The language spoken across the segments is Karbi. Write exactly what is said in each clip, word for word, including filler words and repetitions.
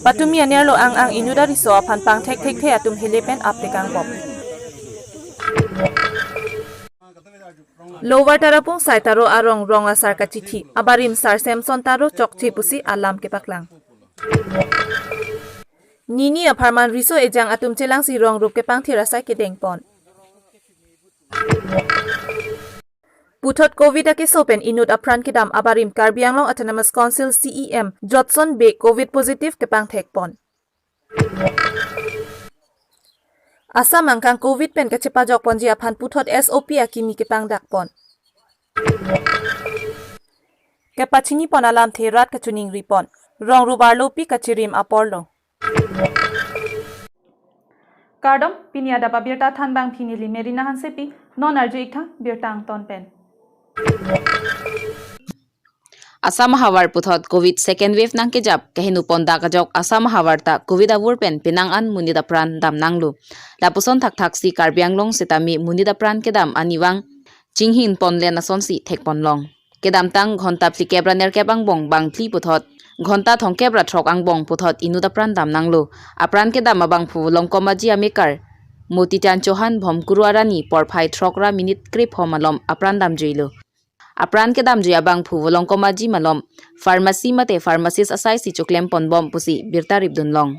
Patumi anerlo ang-ang inut ariso aphan pangthek thekthe atum hele pen aptekang bom. Lower Tarapung Saitaro arong rong asar kachithi, abarim Sar Semson Taro chokche pusi alam kepaklang. Nini apharman riso ejang atum chelangsi rong rup kepangthir asai kedengpon. Puthot Covid akeso pen inut apran kedam, abarim Karbi Anglong Autonomous Council C E M Jotson Bey Covid positive kepangthekpon. Assam angkang Covid pen kachepajokponji aphan puthot S O P akimi kepangdakpon. Kepachinipon alamthe rat kachiningripon. Rong rup arlopi kachirim aporlo. Kardom, pini adap abirta thanbangphi neli Merina Hansepi, non arju-ik tha birta angton pen. Assam ahavar puthot Covid second wave nangkejap, kahenupon dak ajok Assam ahavar ta Covid avur pen penang an monit apran damnanglo. Lapuson thakthaksi Karbi Anglong sitame monit apran kedam arnivang chinghinpon len asonsi thekponlong. Kedamtang ghonta phlikep ra nerkep angbong bangphli puthot, ghonta thomkep ra throk angbong puthot inut apran damnanglo. Apran kedam abangphu Longkomaji amekar Motichand Chauhan Bhomkuru arni porphai throk ra minute krepho malom apran damjuilo. Apran kedamjui abangphu Longkomaji malom pharmacy mate pharmacist asaisi choklemponbom pusi birta ripdunlong.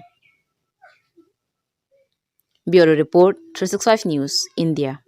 Bureau Report, three six five News, India.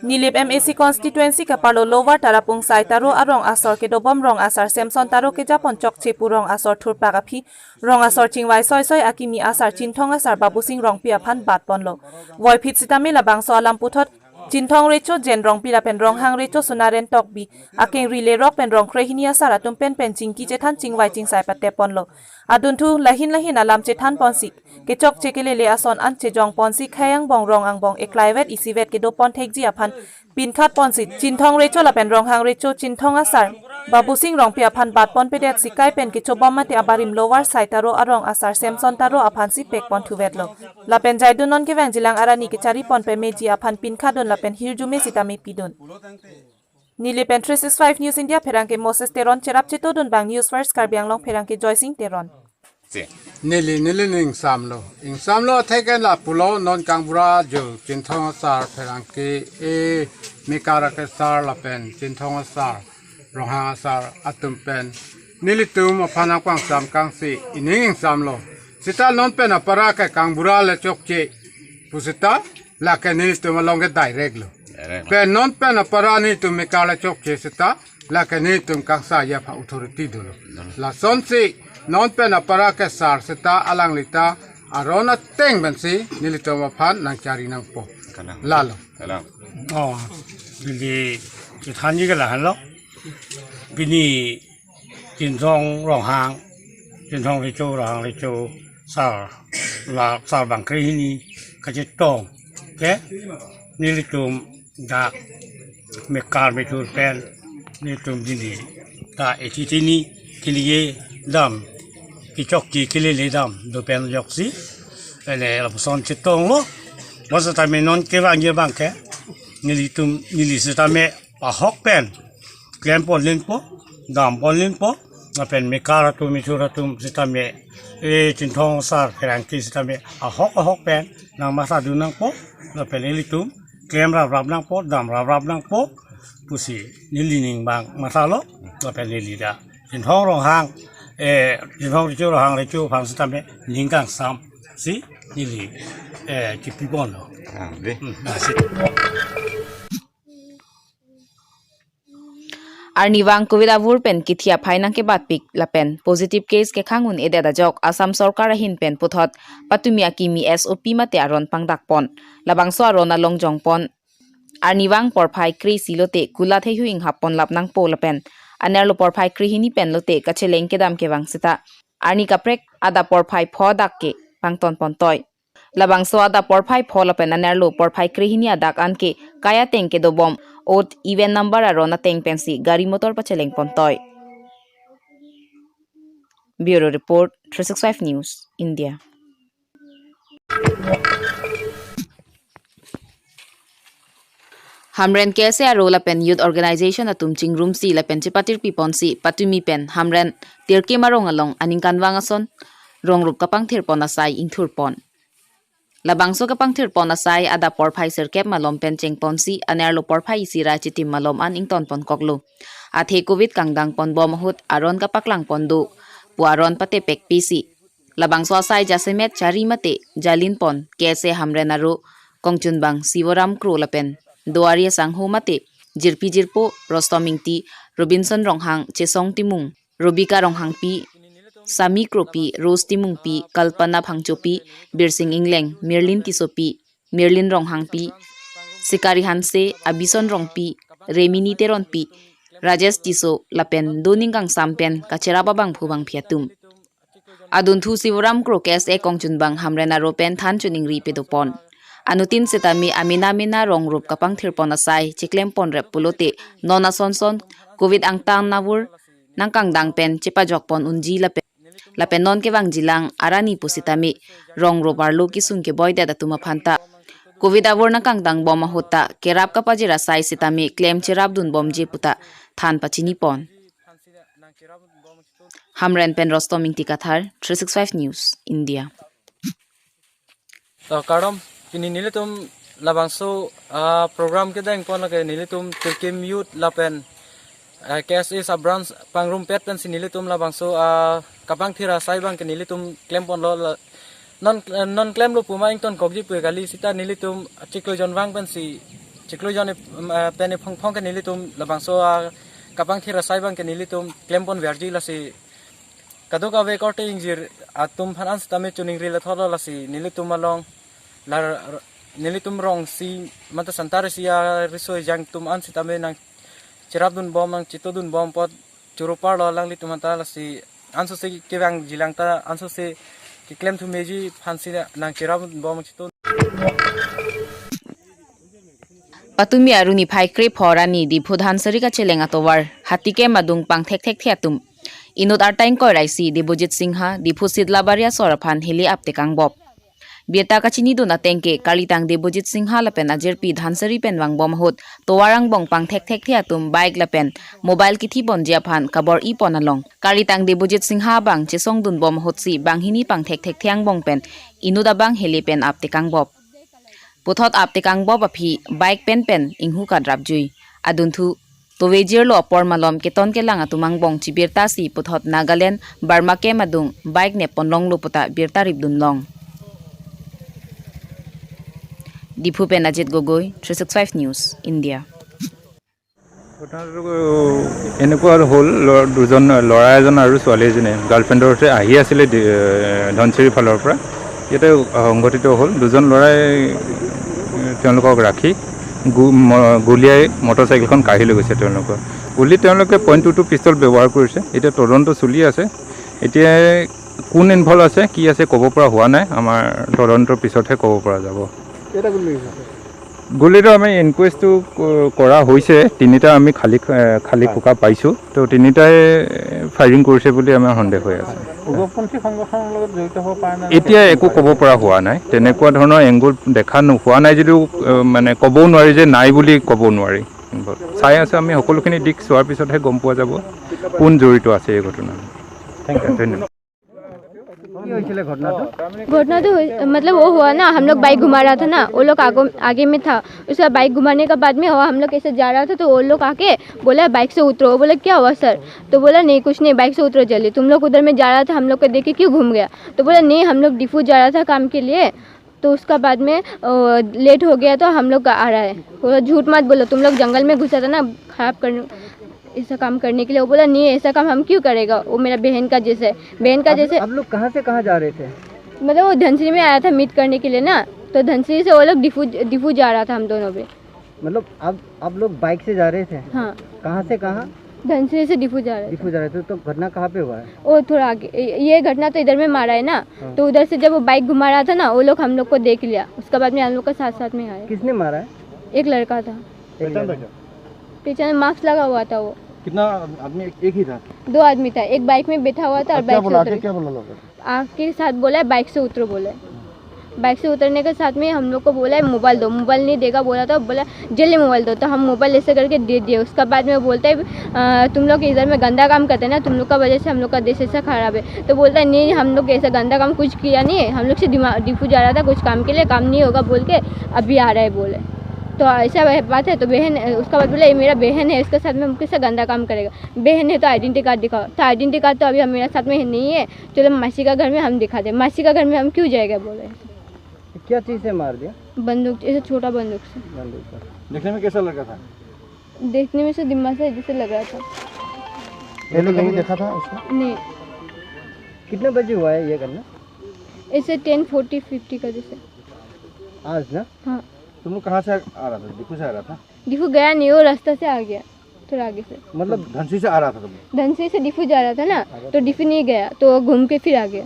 Nilip M A C constituency kaparlo Lower Tarapung Saitaro arong asor kedobom rong asar Semson Taro kejapon chokche pu rong asor thurpak aphi, rong asor chingvai soisoi akimi asar Chinthong asar Babusing Rongpi aphan batponlo. Voiphit sitame labangso alam puthot Chinthong Recho Jen Rongpi lapen Ronghang Recho Sunaren Tokbi akengri lerok pen rong krehini asar atum penpen chingki chethan chingvai chingsai patepponlo. Adunthu lahin lahin alam chethanponsi, kechokche kelele ason an chejongponsi khei angbong rong angbong eklaivet isivet kedopon thekji aphan pinkhatponsi, Chinthong Recho lapen Ronghang Recho Chinthong asar Babusing Rongpi aphan batponpedetsi kai pen kechobom mate abarim Lower Saitaro arong asar Semson Taro aphansi pekponthuvetlo. Lapen jaidun non kevangjilang arni kecharipon pemeji aphan pinkhatdun lapen hirjume sitame pidun. Nilip pen three six five News India pherangke Moses Teron cherap chetodun bang News First Karbi Anglong pherangke Joysing Teron. Neli, neli ning samlo. Ing samlo theken lapulo non kangbura jo Chinthong asar pherangke e mekar akesar lapen Chinthong asar, Ronghang asar atum pen nelitum aphan nangpangsamkangsi ining ing samlo. Sita non pen apara ke kangbura le chokche pusita lake nelitum along ke direct lo. Direct lo. Pen non pen apara nelitum mekar le chokche sita lake nelitum kangsa ya pha authority dolo. Dolo. Lasonsi non pen apara kesar sita alanglita aron ateng pensi nelitum aphan nangchari nangpo. Kalang. Lalo. Kalang. Oh, bili chethanji ke lahenlo. Pini Chinthong Ronghang, Chinthong Recho Ronghang Recho sar, la sar bang krehini kachetong ke nelitum dak mekar mechur pen nelitum dini ta ethitini kiliye dam kechokche kelele dam do pen ajoksi ene lapuson chetonglo. Masa tame non kevangji abang ke nelitum neli sitame ahok pen klempon linpo, dampon linpo, lapen mekar atum mechur atum sitame e Chinthong asar pherangke sitame ahok ahok pen nangmathadun nangpo, lapen ilitum klem raprap nangpo, dam raprap nangpo pusi neli ning bang mathalo, lapen neli dak Chinthong Ronghang, e Chinthong Recho Ronghang Recho aphan sitame ning kangsamsi neli e chipiponlo. Ah, dei. Hmm, lasi. Arnivang Covid avur pen kithi aphai nangkebatpik lapen positive case kekhang un-edet ajok Assam sorkar ahin pen puthot patumi akimi S O P mate aron pangdakpon. Labangso aron along jongpon arnivang porphai kre-isi lote kulat heihui inghappon lap nangpo lapen anerlo porphai krehini pen lote kacheleng kedam kevang sita arni kaprek adap porphai pho adak ke pangtonpontoi. Labangso adap porphai pho lapen anerlo porphai krehini adak anke kai ateng kedobom odd even number aron ateng pensi gari motor pachelengpontoi. Bureau Report, three six five News, India. Hamren K S A aro lapen youth organization atum chingrumsi lapen chepatirpi ponsi patumi pen Hamren Tirkim arong along aningkanvang ason rong rup kapangthir pon asai ingthur pon. Labangso kapangthir pon asai adap porphai sirkep malom pen cheng ponsi anerlo porphai isi ra chitim malom an ington pon koklo. Athe covid kangdang pon bom ahut aron kapaklang pon do pu aron patepek pisi. Labangso asai jasemet chari mate jalin pon K S A Hamren aro kongchunbang Sivoram Kro lapen Doari asangho mate jirpi jirpo Rostom Ingti, Robinson Ronghang, Chesong Timung, Robika Ronghangpi, Sami Kropi, Rose Timungpi, Kalpana Phangchopi, Birsing Ingleng, Mirlin Tisopi, Mirlin Ronghangpi, Sikari Hanse, Abison Rongpi, Remini Teronpi, Rajesh Tisso lapen doning kangsam pen kacherap abangphu bangphi atum. Adunthu Sivoram Kro K S A kongchunbang Hamren aro pen than choningri pedo pon. Anuttin setame amena mena rong rup kapangthir pon asai cheklem pon rep pulote non ason son covid angtan navur nangkangdang pen chepajok pon unji lapen lapen non kevangjilang arani pusitame rong rup arlo kisung keboi det atum aphan ta covid avur nangkangdang bom ahut ta kerap kapajir asai sitame klem cherap dun bomji puta than pachini pon. Hamren pen Rostom Ingti Kathar, three six five News, India. To kardom, pini nelitum labangso ah, program kedeng pon lake nelitum Tirkim Youth lapen ah, K S A sub branch pangrumpet pensi nelitum labangso ah, kapangthir asai abangke nelitum klem ponlo la, non non klemlo puma ington kokji pu kali sita nelitum chiklo jon vang pensi chiklo jon ip- em, ah, pen iphong phong ke nelitum labangso ah, kapangthir asai abangke nelitum klem pon verji lasi kadokave korte ingjir atum aphan an sitame choningri le thotlo lasi nelitum along lar nelitum rong si mata santar si ariso ejang atum an sitame nangcherap dun bom nangchito dun bom apot choro parlo alanglitum anta lasi ansose kevangjilang ta ansose keklem thu meji aphansi nangcherap dun bom nangchito. Patumi arni phai krepho arni Diphu Dhansiri kacheleng atovar Hatikem adung pangthekthekthe atum. Inut arta ingkoi ra isi Debojit Singha, Diphu Sidlabari asor aphan heli aptekang bop. Birta kachinidun atengke kalitang Debojit Singha lapen ajirpi Dhansiri pen vangbom ahut tovar angbong pangthekthekthe atum bike lapen mobile kithi ponji aphan kabor-i pon along kalitang Debojit Singha abang chesongdun bom ahutsi banghini pangthekthekthe angbong pen inut abang heli pen aptekang bop. Puthot aptekang bop aphi bike pen pen inghu kadrap jui. Adunthu tovejirlo apor malom keton kelang atum angbong chibirta si puthot Nagaland Barmakem adung bike nep ponlonglo puta birta ripdun long. Diphu pen Ajit Gogoi, three six five News, India. ঘটনাটো এনেকুৱা হ'ল, ল- দুজন, ল'ৰা এজন আৰু ছোৱালী এজনী গাৰ্লফ্ৰেণ্ডৰ সৈতে আহি আছিলে ডি- এ, ধনচিৰিৰ ফালৰ পৰা। ইয়াতে সংঘটিত হ'ল। দুজন ল'ৰাই এ, তেওঁলোকক ৰাখি গু- ম- গুলীয়াই মটৰচাইকেলখন কাঢ়ি লৈ গৈছে তেওঁলোকৰ। গুলী তেওঁলোকে পইণ্ট টু টু পিষ্টল ব্যৱহাৰ কৰিছে। এতিয়া তদন্ত চলি আছে। এতিয়া কোন ইনভল্ভ আছে, কি আছে, ক'ব পৰা হোৱা নাই। আমাৰ তদন্তৰ পিছতহে ক'ব পৰা যাব। কেইটা গুলী লাগিছে? গুলীটো আমি ইনকুৱেষ্টটো ক- কৰা হৈছে, তিনিটা আমি খালী এ, খালী হয়। খোকা পাইছোঁ। তো তিনিটাই ফায়াৰিং কৰিছে বুলি আমাৰ সন্দেহ হৈ আছে। উগ্ৰপন্থী সংগঠনৰ লগত জড়িত হ'ব পাৰে নে? এতিয়া একো ক'ব পৰা হোৱা নাই, তেনেকুৱা ধৰণৰ এংগুল দেখা নোহোৱা নাই যদিও এ, মানে ক'বও নোৱাৰি যে নাই বুলি ক'ব নোৱাৰি। চাই আছোঁ আমি, সকলোখিনি দিশ চোৱাৰ পিছতহে গম পোৱা যাব কোন জড়িত আছে এই ঘটনাত। Thank you. ধন্যবাদ। কি হৈছিলে ঘটনাটো? घटना तो हुई, मतलब वो हुआ ना, हम लोग बाइक घुमा रहा था ना, वो लोग आगे आगे में था। उसका बाइक घुमाने के बाद में वो हम लोग ऐसे जा रहा था, तो वो लोग आके बोला, "बाइक से उतरो।" वो बोला, "क्या हुआ सर?" तो बोला, "नहीं, कुछ नहीं, बाइक से उतरो जल्दी, तुम लोग उधर में जा रहा था, हम लोग को देख के क्यों घूम गया?" तो बोला, "नहीं, हम लोग डिफू जा रहा था काम के लिए, तो उसका बाद में अ, लेट हो गया, तो हम लोग आ रहा है।" बोला, "झूठ मत बोलो, तुम लोग जंगल में घुसा था ना, खराब करने, ऐसा काम करने के लिए।" वो बोला, "नहीं, ऐसा काम हम क्यों करेगा, वो मेरा बहन का जैसे है, बहन का आप, जैसे।" आप लोग कहाँ से कहाँ जा रहे थे? मतलब वो धनसिरी में आया था मीट करने के लिए ना, तो धनसिरी से वो लोग डिफू, डिफू जा रहा था हम दोनों भी। मतलब आप, आप लोग बाइक से जा रहे थे? हाँ। कहाँ से कहाँ? धनसिरी से डिफू जा रहे थे। डिफू जा रहे थे, तो घटना कहाँ पे हुआ है? वो थोड़ा आगे, ये ये घटना तो इधर में मारा है ना, हाँ। तो उधर से जब वो बाइक घुमा रहा था ना, वो लोग हम लोग को देख लिया, उसके बाद में हम लोग का साथ साथ में आए। किसने मारा है? एक लड़का था। एक पहचान लड़का। था क्या? पीछे में मास्क लगा हुआ था वो। कितना आदमी? एक, एक ही था? दो आदमी था, एक बाइक में बैठा हुआ था और और क्या बाइक से बोला? उतर आके क्या बोला लोगों ने? आके साथ बोला है, "बाइक से उतरो," बोला है। बाइक से उतरने के साथ में हम लोग को बोला है, "मोबाइल दो।" मोबाइल नहीं देगा बोला, तो बोला, "जल्दी मोबाइल दो।" तो हम मोबाइल ऐसे करके दे दिए। उसके बाद में बोलते हैं, "अ, तुम लोग इधर में गंदा काम करते हैं ना, तुम लोग का वजह से हम लोग का देश ऐसा खराब है।" तो बोलता है, "नहीं, हम लोग ऐसा गंदा काम कुछ किया नहीं है, हम लोग से दिमा-, डिफू जा रहा था कुछ काम के लिए, काम नहीं होगा बोल के अभी आ रहा है," बोले। तो ऐसा वह बात है। तो बहन, उसका बाद बोला, "ये मेरा बहन है, इसके साथ में हम कैसे गंदा काम करेगा? बहन है तो आइडेंटिटी कार्ड दिखाओ।" तो आइडेंटिटी कार्ड तो अभी हम, मेरा साथ में नहीं है, चलो मासी का घर में हम दिखा दे। मासी का घर में हम क्यों जाएगा बोले। क्या चीज़ से मार दिया? बंदूक, ऐसे छोटा बंदूक से। बंदूक से। देखने में कैसा लगा था? देखने में से दिमाग से जैसे लग रहा था। पहले कभी देखा था उसको? नहीं। कितने बजे हुआ है ये घटना? ऐसे टेन फोर्टी फिफ्टी का जैसे। आज ना? हाँ। तुम लोग कहाँ से आ रहा था? डिफू से आ रहा था? डिफू गया नहीं, वो रास्ता से आ गया, थोड़ा आगे से। मतलब धनसी से आ रहा था तुम लोग? धनसी से डिफू जा रहा था ना, तो डिफू नहीं गया, तो घूम के फिर आ गया।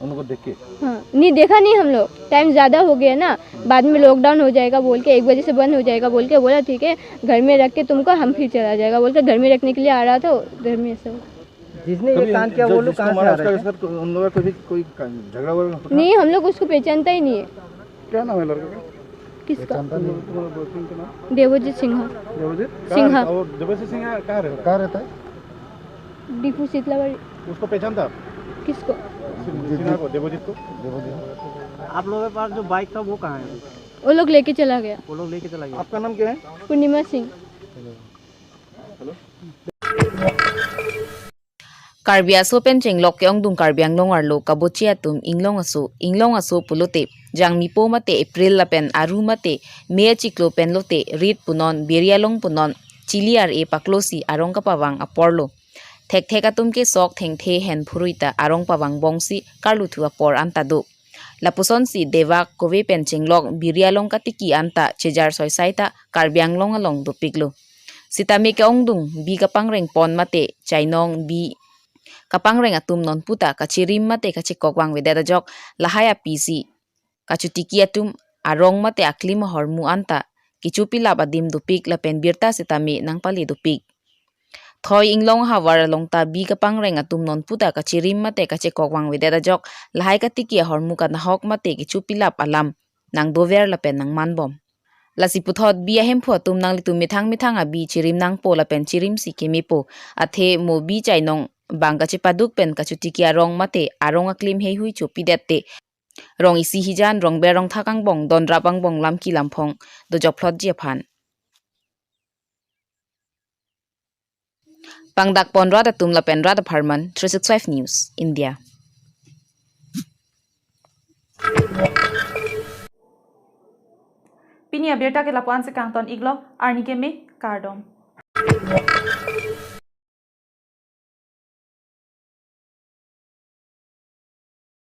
उन लोगों को देख के? हाँ, नहीं देखा नहीं हम लोग, टाइम ज़्यादा हो गया ना, बाद में लॉकडाउन हो जाएगा बोल के, एक बजे से बंद हो जाएगा बोल के बोला, ठीक है, घर में रख के तुमको हम फिर चला जाएगा बोल के घर में रखने के लिए आ रहा था, घर में ऐसा हुआ। जिसने ये कभी कांड किया, जो, वो लोग जिसको कहाँ से मारा आ रहे उसका थे? साथ को-, उन लोगों का कोई भी का-, झगड़ा वगड़ा होता? नहीं, हम लोग उसको पहचानता ही नहीं है। क्या नाम है लड़के का? किसका? पहचानता नहीं। तुम्हारे बॉयफ्रेंड का नाम? देवजीत सिंह। देवजीत? सिंह। कहाँ रहता? वो देवजीत सिंह कहाँ रहता है? कहाँ रहता है? डिफू शीतलाबाड़ी। उसको पहचानता आप? किसको? सिन्हा को, देवजीत को? देवजीत। आप लोगों के पास जो बाइक था, वो कहाँ है? वो लोग लेके चला गया। वो लोग लेके चला गया। आपका नाम क्या है? पूर्णिमा Singh. Karbi aso pen chenglok ke-ongdung Karbi Anglong arlo kabochi atum inglong aso, inglong aso pulote, jangmipo mate April lapen aru mate May achiklo pen lote, rit punon, biri along punon, chili ar-e paklosi arong kapavang aporlo. Thekthek atum ke sok thengthe hen phurui ta arong pavang bongsi karluthu apor anta do. Lapusonsi devak kove pen chenglok biri along katiki anta chejar soisai ta Karbi Anglong along dopiklo. Sitame ke-ongdung bi kapangreng pon mate chainong bi kapangreng atum nonputa kachirim mate kachekok vangvedet ajok lahai apisi kachotiki atum arong mate aklim ahormu anta kechopilap adim dopik lapen birta sitame nangpale dopik. Thoi inglong ahavar along ta bi kapangreng atum nonputa kachirim mate kachekok vangvedet ajok lahai katiki ahormu kanahok mate kechopilap alam nangdover lapen nangmanbom. Lasi puthot bi ahemphu atum nanglitum methang methang abi chirim nangpo lapen chirimsi kemepo, athe mo bi chainong bang kachepaduk pen kachotiki arong mate arong aklim heihui chopidet te rong isi hijan, rong ber rong thak angbong, donrap angbong, lamki lamphong dojoklotji aphan. Pangdak pon rat atum lapen rat apharman, three six five News, India. Pini abirta ke lapu-an si kangton iklo, arni keme, kardom.